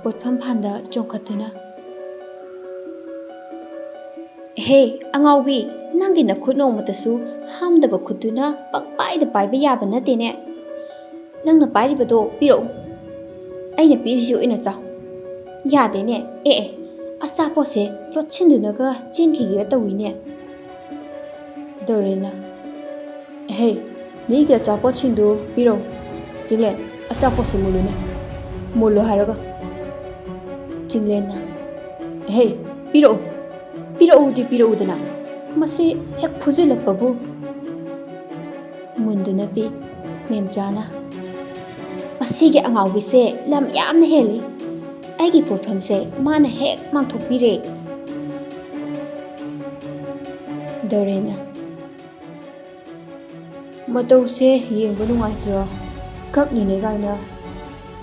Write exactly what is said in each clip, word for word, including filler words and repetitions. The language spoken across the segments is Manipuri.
ꯄꯣꯠꯐꯝ ꯐꯥꯟꯗ ꯆꯣꯡꯈꯠꯇꯨꯅ, "ꯍꯦ, ꯑꯉꯥꯎꯕꯤ, ꯅꯪꯒꯤ ꯅꯈꯨꯠ ꯅꯣꯡꯃꯇꯁꯨ ꯍꯥꯝꯗꯕ ꯈꯨꯠꯇꯨꯅ ꯄꯪꯄꯥꯏꯗ ꯄꯥꯏꯕ ꯌꯥꯕ ꯅꯠꯇꯦꯅꯦ꯫ ꯅꯪꯅ ꯄꯥꯏꯔꯤꯕꯗꯣ ꯄꯤꯔꯛꯎ꯫ ꯑꯩꯅ ꯄꯤꯔꯤꯁꯤ ꯑꯣꯏꯅ ꯆꯥꯎ꯫ ꯌꯥꯗꯦꯅꯦ꯫ ꯑꯦ, ꯑꯦ, ꯑꯆꯥꯄꯣꯠꯁꯦ ꯂꯣꯠꯁꯤꯟꯗꯨꯅꯒ ꯆꯦꯟꯈꯤꯒꯦ ꯇꯧꯋꯤꯅꯦ꯫" ꯗꯣꯔꯦꯟꯅ, "ꯍꯦ, ꯃꯤꯒꯤ ꯑꯆꯥꯄꯣꯠꯁꯤꯡꯗꯨ ꯄꯤꯔꯛꯎ꯫ ꯆꯤꯡꯂꯦꯟ, ꯑꯆꯥꯄꯣꯠꯁꯦ ꯃꯨꯜꯂꯨꯅꯦ꯫ ꯃꯨꯜꯂꯨ ꯍꯥꯏꯔꯒ꯫" ꯆꯤꯡꯂꯦꯟꯅ, "ꯍꯦ, ꯄꯤꯔꯛꯎ꯫ ꯄꯤꯔꯛꯎꯗꯤ ꯄꯤꯔꯛꯎꯗꯅ꯫ ꯃꯁꯤ ꯍꯦꯛ ꯐꯨꯖꯤꯜꯂꯛꯄꯕꯨ꯫" ꯃꯨꯟꯗꯨꯅ ꯄꯤ꯫ ꯃꯦꯝꯆꯥꯅ, "ꯃꯁꯤꯒꯤ ꯑꯉꯥꯎꯕꯤꯁꯦ ꯂꯝ ꯌꯥꯝꯅ ꯍꯦꯜꯂꯤ꯫ ꯑꯩꯒꯤ ꯄꯣꯠꯐꯝꯁꯦ ꯃꯥꯅ ꯍꯦꯛ ꯃꯥꯡꯊꯣꯛꯄꯤꯔꯦ꯫" ꯗꯣꯔꯦꯟꯅ, "ꯃꯇꯧꯁꯦ ꯌꯦꯡꯕ ꯅꯨꯡꯉꯥꯏꯇ꯭ꯔꯣ? ꯀꯞꯅꯤꯅꯦ ꯀꯥꯏꯅ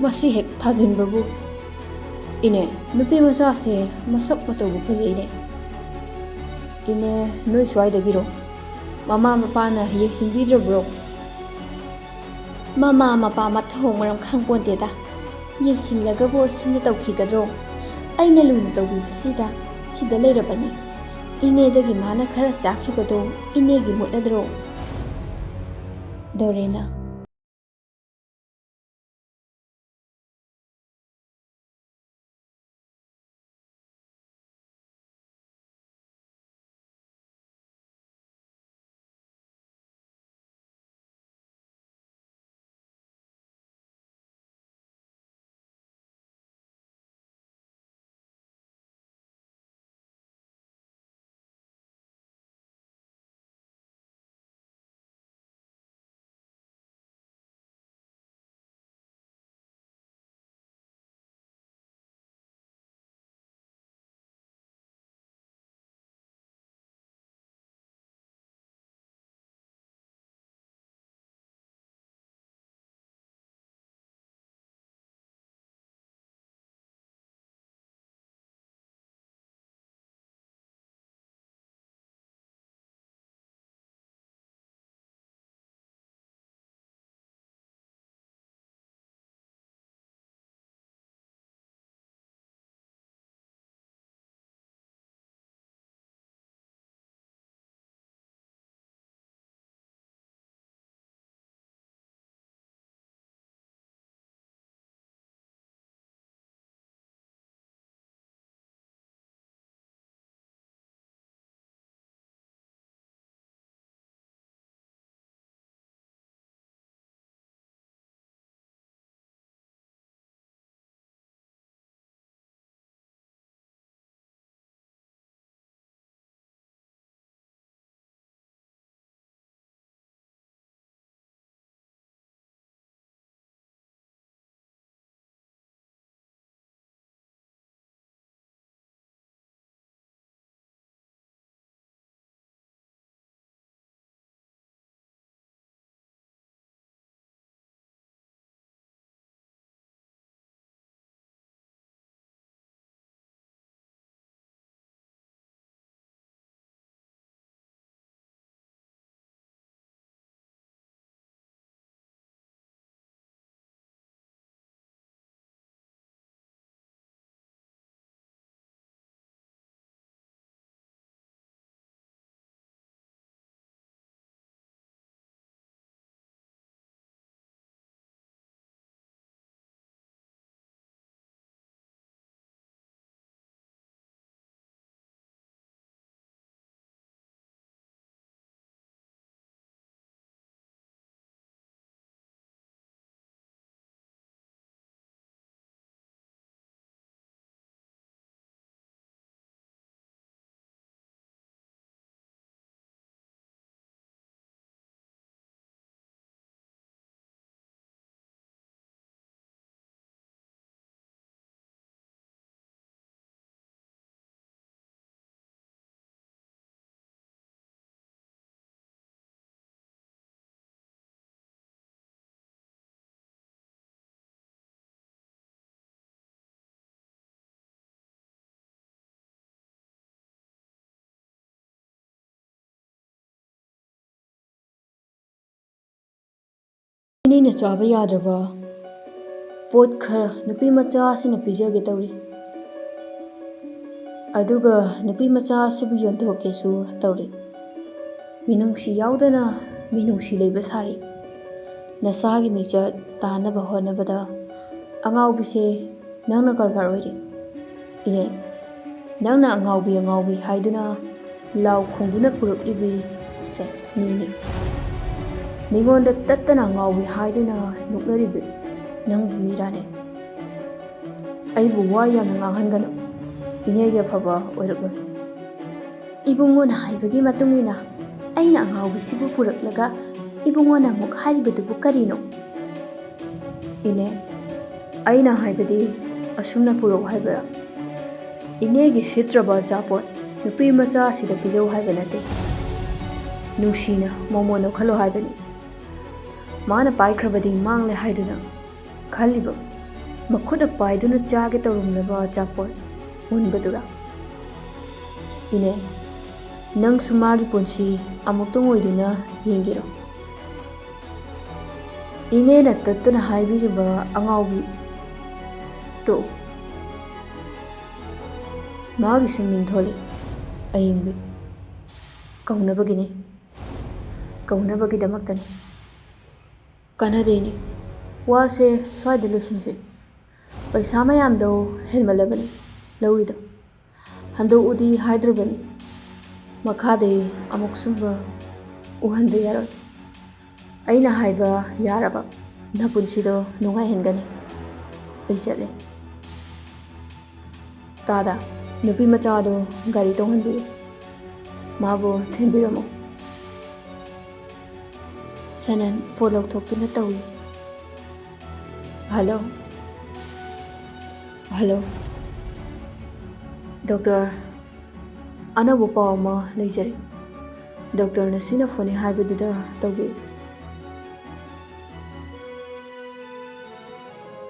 ꯃꯁꯤ ꯍꯦꯛ ꯊꯥꯖꯤꯟꯕꯕꯨ꯫ ꯏꯅꯦ, ꯅꯨꯄꯤ ꯃꯆꯥꯁꯦ ꯃꯁꯛ ꯃꯇꯧꯕꯨ ꯐꯖꯩꯅꯦ꯫ ꯏꯅꯦ, ꯅꯣꯏ ꯁ꯭ꯋꯥꯏꯗꯒꯤꯔꯣ? ꯃꯃꯥ ꯃꯄꯥꯅ ꯌꯦꯡꯁꯤꯟꯕꯤꯗ꯭ꯔꯕ꯭ꯔꯣ?" "ꯃꯃꯥ ꯃꯄꯥ ꯃꯊꯧ ꯃꯔꯝ ꯈꯪꯄꯣꯟꯇꯦꯗ꯫ ꯌꯦꯡꯁꯤꯜꯂꯒꯕꯨ ꯑꯁꯨꯝꯅ ꯇꯧꯈꯤꯒꯗ꯭ꯔꯣ? ꯑꯩꯅ ꯂꯨꯅ ꯇꯧꯕꯤꯕꯁꯤꯗ ꯁꯤꯗ ꯂꯩꯔꯕꯅꯤ꯫ ꯏꯅꯦꯗꯒꯤ ꯃꯥꯅ ꯈꯔ ꯆꯥꯈꯤꯕꯗꯣ ꯏꯅꯦꯒꯤ ꯃꯨꯠꯅꯗ꯭ꯔꯣ?" ꯗꯣꯔꯦꯟꯅ, ꯏꯅꯦꯅ ꯆꯥꯕ ꯌꯥꯗ꯭ꯔꯕ ꯄꯣꯠ ꯈꯔ ꯅꯨꯄꯤ ꯃꯆꯥ ꯑꯁꯤꯅ ꯄꯤꯖꯒꯦ ꯇꯧꯔꯤ꯫ ꯑꯗꯨꯒ ꯅꯨꯄꯤ ꯃꯆꯥ ꯑꯁꯤꯕꯨ ꯌꯣꯟꯊꯣꯛꯀꯦꯁꯨ ꯇꯧꯔꯤ꯫ ꯃꯤꯅꯨꯡꯁꯤ ꯌꯥꯎꯗꯅ ꯃꯤꯅꯨꯡꯁꯤ ꯂꯩꯕ ꯁꯥꯔꯤ꯫ ꯅꯁꯥꯒꯤ ꯃꯤꯡꯆꯠ ꯇꯥꯅꯕ ꯍꯣꯠꯅꯕꯗ ꯑꯉꯥꯎꯕꯤꯁꯦ ꯅꯪꯅ ꯀꯔꯕꯥꯔ ꯑꯣꯏꯔꯤ꯫ ꯏꯅꯦ, ꯅꯪꯅ ꯑꯉꯥꯎꯕꯤ ꯑꯉꯥꯎꯕꯤ ꯍꯥꯏꯗꯨꯅ ꯂꯥꯎ ꯈꯣꯡꯗꯨꯅ ꯄꯨꯔꯛꯂꯤꯕꯤꯁꯦ ꯃꯤꯅꯤ꯫ ꯃꯤꯉꯣꯟꯗ ꯇꯠꯇꯅ ꯑꯉꯥꯎꯕꯤ ꯍꯥꯏꯗꯨꯅ ꯅꯣꯛꯅꯔꯤꯕꯤ ꯅꯪꯕꯨ ꯃꯤꯔꯥꯅꯦ? ꯑꯩꯕꯨ ꯋꯥ ꯌꯥꯝꯅ ꯉꯥꯡꯍꯟꯒꯅꯨ꯫ ꯏꯅꯦꯒꯤ ꯑꯐꯕ ꯑꯣꯏꯔꯛꯂꯣꯏ꯫ ꯏꯕꯨꯡꯉꯣꯅ ꯍꯥꯏꯕꯒꯤ ꯃꯇꯨꯡ ꯏꯟꯅ ꯑꯩꯅ ꯑꯉꯥꯎꯕꯤꯁꯤꯕꯨ ꯄꯨꯔꯛꯂꯒ ꯏꯕꯨꯡꯉꯣꯅ ꯑꯃꯨꯛ ꯍꯥꯏꯔꯤꯕꯗꯨꯕꯨ ꯀꯔꯤꯅꯣ? ꯏꯅꯦ, ꯑꯩꯅ ꯍꯥꯏꯕꯗꯤ ꯑꯁꯨꯝꯅ ꯄꯨꯔꯛꯎ ꯍꯥꯏꯕꯔꯥ? ꯏꯅꯦꯒꯤ ꯁꯤꯠꯇ꯭ꯔꯕ ꯑꯆꯥꯄꯣꯠ ꯅꯨꯄꯤ ꯃꯆꯥ ꯑꯁꯤꯗ ꯄꯤꯖꯧ ꯍꯥꯏꯕ ꯅꯠꯇꯦ꯫ ꯅꯨꯡꯁꯤꯅ ꯃꯣꯃꯣꯟ ꯂꯧꯈꯠꯂꯣ ꯍꯥꯏꯕꯅꯤ꯫ ꯃꯥꯅ ꯄꯥꯏꯈ꯭ꯔꯕꯗꯤ ꯃꯥꯡꯂꯦ ꯍꯥꯏꯗꯨꯅ ꯈꯜꯂꯤꯕ ꯃꯈꯨꯠꯅ ꯄꯥꯏꯗꯨꯅ ꯆꯥꯒꯦ ꯇꯧꯔꯝꯂꯕ ꯑꯆꯥꯄꯣꯠ ꯃꯨꯟꯕꯗꯨꯔꯥ? ꯏꯅꯦ, ꯅꯪꯁꯨ ꯃꯥꯒꯤ ꯄꯨꯟꯁꯤ ꯑꯃꯨꯛꯇꯪ ꯑꯣꯏꯗꯨꯅ ꯌꯦꯡꯒꯦꯔꯣ? ꯏꯅꯦꯅ ꯇꯠꯇꯅ ꯍꯥꯏꯕꯤꯔꯤꯕ ꯑꯉꯥꯎꯕꯤ ꯇꯣꯛꯎ꯫ ꯃꯥꯒꯤꯁꯨ ꯃꯤꯡ ꯊꯣꯜꯂꯤ, ꯑꯌꯤꯡꯕꯤ꯫ ꯀꯧꯅꯕꯒꯤꯅꯤ, ꯀꯧꯅꯕꯒꯤꯗꯃꯛꯇꯅꯤ꯫ ꯀꯥꯟꯅꯗꯦꯅꯦ, ꯋꯥꯁꯦ ꯁ꯭ꯋꯥꯏꯗ ꯂꯣꯏꯁꯤꯟꯁꯤ꯫ ꯄꯩꯁꯥ ꯃꯌꯥꯝꯗꯣ ꯍꯦꯟꯃꯜꯂꯕꯅꯤ ꯂꯧꯔꯤꯗꯣ꯫ ꯍꯟꯗꯣꯛꯎꯗꯤ ꯍꯥꯏꯗ꯭ꯔꯕꯅꯤ, ꯃꯈꯥꯗꯤ ꯑꯃꯨꯛ ꯁꯨꯝꯕ ꯎꯍꯟꯕ ꯌꯥꯔꯣꯏ꯫ ꯑꯩꯅ ꯍꯥꯏꯕ ꯌꯥꯔꯕ ꯅꯄꯨꯟꯁꯤꯗꯣ ꯅꯨꯡꯉꯥꯏꯍꯟꯒꯅꯤ꯫ ꯑꯩ ꯆꯠꯂꯦ꯫ ꯇꯥꯗ, ꯅꯨꯄꯤ ꯃꯆꯥꯗꯣ ꯒꯥꯔꯤ ꯇꯣꯡꯍꯟꯕꯤꯌꯨ꯫ ꯃꯥꯕꯨ ꯊꯤꯟꯕꯤꯔꯝꯃꯨ꯫ ꯁꯅꯟ ꯐꯣꯟ ꯂꯧꯊꯣꯛꯇꯨꯅ ꯇꯧꯏ꯫ ꯍꯜꯂꯣ꯫ ꯍꯜꯂꯣ꯫ ꯗꯣꯛꯇꯔ, ꯑꯅꯧꯕ ꯄꯥꯎ ꯑꯃ ꯂꯩꯖꯔꯦ꯫ ꯗꯣꯛꯇꯔꯅ ꯁꯤꯅ ꯐꯅꯤ ꯍꯥꯏꯕꯗꯨꯗ ꯇꯧꯕꯤꯌꯨ꯫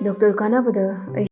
ꯗꯣꯛꯇꯔ ꯀꯥꯟꯅꯕꯗ ꯑꯩ